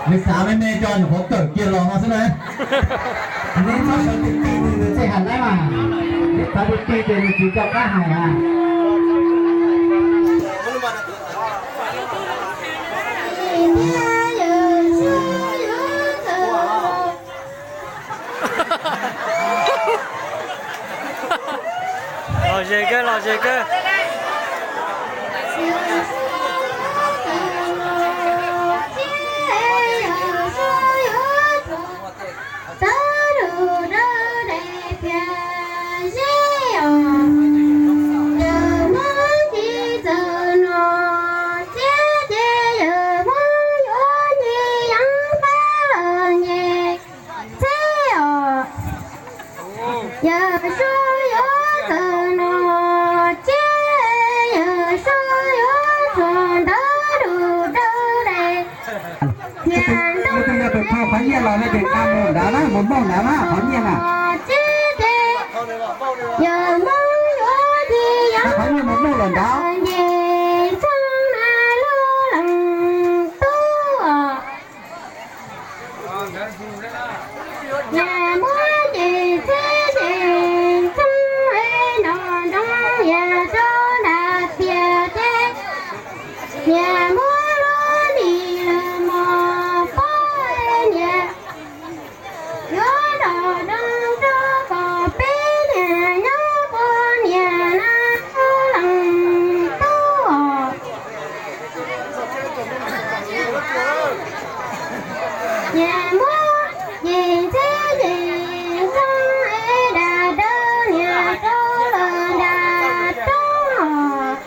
Nws xav me me tso nyuam qhuav kawm kiag los no xwb na. Neb txhob sawv ti ti nws, nws txhij hais laib mas. Neb xav ti ti ces nws tsis nco qab hais mas. Lom zem kawg, lom zem kawg. Yawm Saub yuav txawm no ces, Yawm Saub yuav txawm ntawd rau dais. Qhov nyiaj los nej tes tau mus ntawd na, mus noj ntawd na, qhov nyiaj na. Ces ces Yawm Saub yuav tis yam qhov nyiaj mus noj lawm ntawd. Ces txhob mas lub leej tub os. Yam muab ces txhib ces txhob es nrog nroo yam rau nram tiaj ces, yam muab lub lis lawm mos pob niam, yuav nrog nroo rau kom peb niam nyob puas niam na, leej tub os. Yam muab yim ntxhib yim ntxhoo es dam dawb niam rau lawm dam roob os.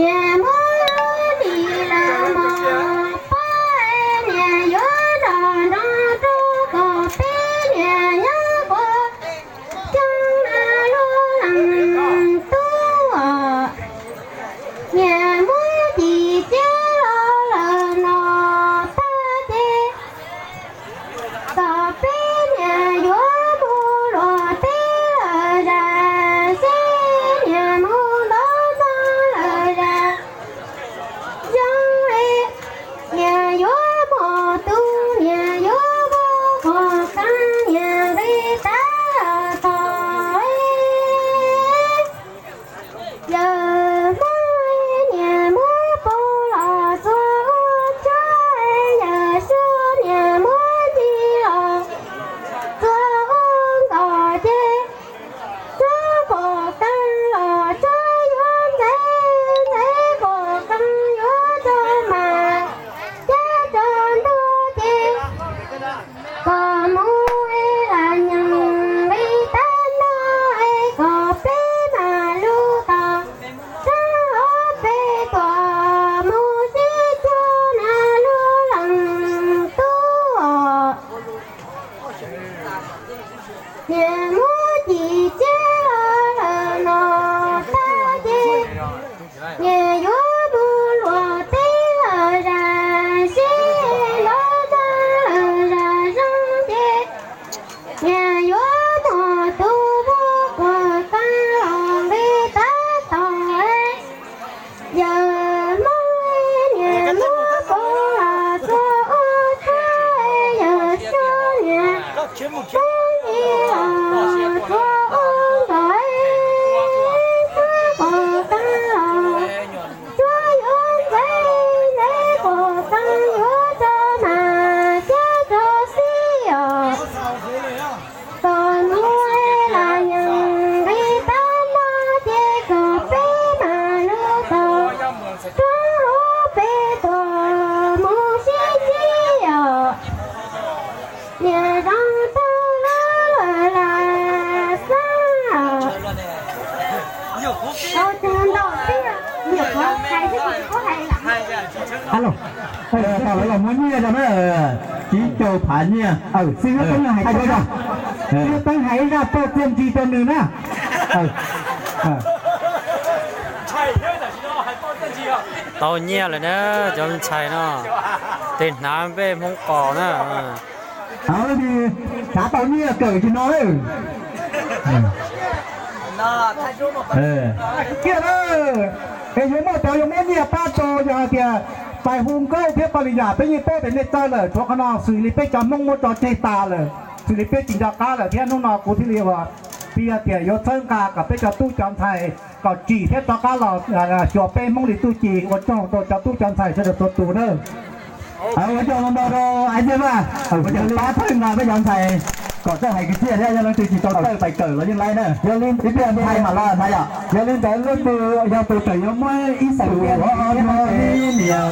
Yam muab lub lis lawm mos pob es niam yuav nrog nroo rau kom peb niam nyob puas coob na, lub leej tub os. Niam muab cim ciab los lawm no tag ces, kom peb niam yuav mus luag teb lawm zam, seb niam mus ntov ntxoo lawm zam. Zoo li niam yuav muaj tus, niam yuav muaj qhov kab, niam nqis tab tom. Yawm Hmoob niam muab pub los txhua ub tsuag, Yawm Saub niam muab ncig los txhua ub nkaus ces, tsuag qhov kab los tsuag yuav ntxeev, ntxeev qhov kab yuav tso mas, cab tso ntuj ces, kom mus es lam nyeem nqi tab no es kom peb mam lug tos, rov hauv peb tuam mus sib cuag na lub leej tub os. Niam muab cim ciab los lawm no tag ces, niam yuav mus luag teb lawm zam, seb ntov ntxoo lawm zam zoo ces, niam yuav muaj tus muab quas kab los nqi tab tom. Yawm Hmoob niam muab pub los txhua ub tsuag, Yawm Saub niam muab ncig los txhua ub nkaus, tsuag qhov kab los tsuag yuav ntxeev, ntxeev qhov kab yuav tso mas cab tso xib os. Kom mus es lam nyeem nqi tab no ces kom peb mam lug tos, rov hauv peb tuam mus sib cuag os. Niam zoo tag lawm lam xab. Alo, tau lawv los muab nyiaj rau na, tsib caug phav nyiaj. Xib Hwb Teeb hais, Xib Hwb Teeb hais ib zaj poj txiaj ntsig rau nws na. Tau nyiaj lawm na, cov ntxhais no. Tej hnav npej Hmoob Qos na. Xav tau nyiaj kawm tsis no lawm. Kiag lawm, es yuav muaj cov yuav muab nyiaj pab tau yog hais tias pais hu nkauj thiab pab li yam peb yeej paub tias nej txawj lawm, tshuav qhov no xws li peb cov Hmoob muab tso tseg tas lawm, xws li peb tsis nco qab lawm thiab hnub no kuv thiaj li ua piav tias yuav txhawb nqa kom peb cov tub cov ntxhais kom tsim thiab rov qab los xyuas peb Hmoob li txuj ci. Ua tsaug rau cov tub cov ntxhais sawv daws txhua tus nawb. Ua tsaug ntau rau Aiv Ntxwg Vaj, ua tsaug pab txhawb nqa peb cov ntxhais kom txawj hais kwv txhiaj thiab yog leej twg tsis tau txawj pais kawm los yeej laib na. Yog li ntawd ntxhais mam los ntxhais yom. Yog li ntawd leej twg yog tus tseem yuav muab ib xeem nyiaj no nias